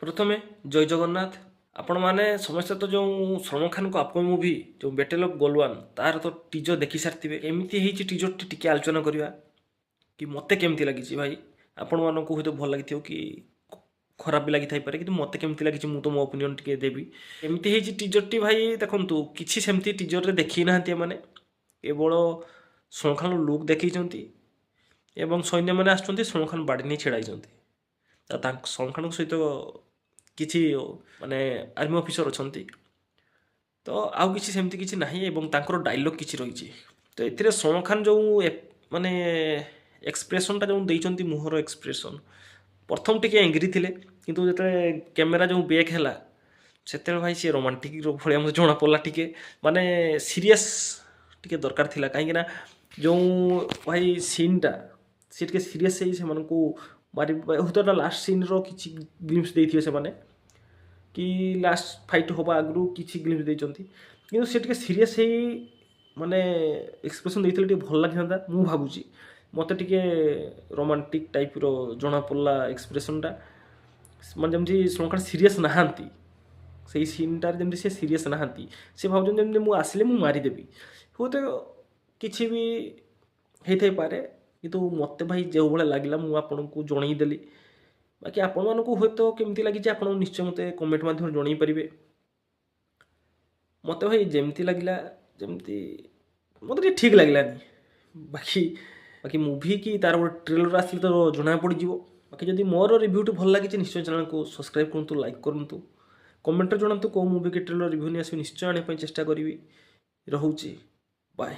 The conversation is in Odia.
ପ୍ରଥମେ ଜୟ ଜଗନ୍ନାଥ। ଆପଣମାନେ ସମସ୍ତେ ତ ଯେଉଁ ସଲମାନ ଖାନଙ୍କ ଅପକମିଂ ମୁଭି ଯେଉଁ ବେଟେଲ୍ ଅଫ୍ ଗଲୱାନ, ତାର ତ ଟିଜର ଦେଖି ସାରିଥିବେ। ଏମିତି ହେଇଛି ଟିଜରଟି, ଟିକେ ଆଲୋଚନା କରିବା କି ମୋତେ କେମିତି ଲାଗିଛି। ଭାଇ, ଆପଣମାନଙ୍କୁ ହୁଏତ ଭଲ ଲାଗିଥିବ କି ଖରାପ ବି ଲାଗିଥାଇପାରେ, କିନ୍ତୁ ମୋତେ କେମିତି ଲାଗିଛି ମୁଁ ତ ମୋ ଓପିନିଅନ୍ ଟିକେ ଦେବି। ଏମିତି ହେଇଛି ଟିଜରଟି ଭାଇ, ଦେଖନ୍ତୁ, କିଛି ସେମିତି ଟିଜରରେ ଦେଖେଇ ନାହାନ୍ତି ଏମାନେ। କେବଳ ସଲମାନ ଖାନର ଲୁକ୍ ଦେଖେଇଛନ୍ତି ଏବଂ ସୈନ୍ୟମାନେ ଆସୁଛନ୍ତି, ସଲମାନ ଖାନ ବାଡ଼ି ନେଇ ଛିଡ଼ା ହେଇଛନ୍ତି ଆଉ ତାଙ୍କ ସଲମାନ ଖାନଙ୍କ ସହିତ କିଛି ମାନେ ଆର୍ମି ଅଫିସର ଅଛନ୍ତି। ତ ଆଉ କିଛି ସେମିତି କିଛି ନାହିଁ ଏବଂ ତାଙ୍କର ଡାଇଲଗ୍ କିଛି ରହିଛି। ତ ଏଥିରେ ସଲମାନ ଖାନ ଯେଉଁ ମାନେ ଏକ୍ସପ୍ରେସନଟା ଯେଉଁ ଦେଇଛନ୍ତି, ମୁହଁର ଏକ୍ସପ୍ରେସନ୍, ପ୍ରଥମ ଟିକେ ଏଙ୍ଗ୍ରି ଥିଲେ, କିନ୍ତୁ ଯେତେବେଳେ କ୍ୟାମେରା ଯେଉଁ ବେକ୍ ହେଲା, ସେତେବେଳେ ଭାଇ ସିଏ ରୋମାଣ୍ଟିକ୍ ଭଳିଆ ମୋତେ ଜଣାପଡ଼ିଲା। ଟିକେ ମାନେ ସିରିୟସ୍ ଟିକେ ଦରକାର ଥିଲା, କାହିଁକିନା ଯେଉଁ ଭାଇ ସିନ୍ଟା ସେ ଟିକେ ସିରିୟସ୍ ହେଇ ସେମାନଙ୍କୁ ମାରିବା। ହୁଏତ ଏଟା ଲାଷ୍ଟ ସିନ୍ର କିଛି ଗ୍ଲିମ୍ସ ଦେଇଥିବେ ସେମାନେ କି ଲାଷ୍ଟ ଫାଇଟ୍ ହେବା ଆଗରୁ କିଛି ଗ୍ଲିମ୍ସ ଦେଇଛନ୍ତି, କିନ୍ତୁ ସେ ଟିକେ ସିରିୟସ୍ ହେଇ ମାନେ ଏକ୍ସପ୍ରେସନ୍ ଦେଇଥିଲେ ଟିକେ ଭଲ ଲାଗିଥାନ୍ତା ମୁଁ ଭାବୁଛି। ମୋତେ ଟିକେ ରୋମାଣ୍ଟିକ୍ ଟାଇପ୍ର ଜଣାପଡ଼ିଲା ଏକ୍ସପ୍ରେସନ୍ଟା, ମାନେ ଯେମିତି ସଲମାନ ଖାନ ସିରିୟସ୍ ନାହାନ୍ତି ସେଇ ସିନ୍ଟାରେ, ଯେମିତି ସେ ସିରିୟସ୍ ନାହାନ୍ତି, ସେ ଭାବୁଛନ୍ତି ଯେମିତି ମୁଁ ଆସିଲେ ମୁଁ ମାରିଦେବି। ହୁଏତ କିଛି ବି ହେଇଥାଇପାରେ, କିନ୍ତୁ ମୋତେ ଭାଇ ଯେଉଁ ଭଳିଆ ଲାଗିଲା ମୁଁ ଆପଣଙ୍କୁ ଜଣେଇଦେଲି। ବାକି ଆପଣମାନଙ୍କୁ ହୁଏତ କେମିତି ଲାଗିଛି, ଆପଣ ନିଶ୍ଚୟ ମୋତେ କମେଣ୍ଟ ମାଧ୍ୟମରେ ଜଣେଇ ପାରିବେ। ମୋତେ ଭାଇ ଯେମିତି ଲାଗିଲା, ଯେମିତି ମୋତେ ଟିକେ ଠିକ୍ ଲାଗିଲାନି। ବାକି ମୁଭି କି ତାର ଗୋଟେ ଟ୍ରେଲର ଆସିଲେ ତ ଜଣା ପଡ଼ିଯିବ। ବାକି ଯଦି ମୋର ରିଭ୍ୟୁଟି ଭଲ ଲାଗିଛି, ନିଶ୍ଚୟ ଚ୍ୟାନେଲକୁ ସବସ୍କ୍ରାଇବ୍ କରନ୍ତୁ, ଲାଇକ୍ କରନ୍ତୁ, କମେଣ୍ଟରେ ଜଣାନ୍ତୁ କେଉଁ ମୁଭି କି ଟ୍ରେଲର ରିଭ୍ୟୁ ନେଇ ଆସିବି। ନିଶ୍ଚୟ ଆଣିବା ପାଇଁ ଚେଷ୍ଟା କରିବି। ରହୁଛି, ବାଏ।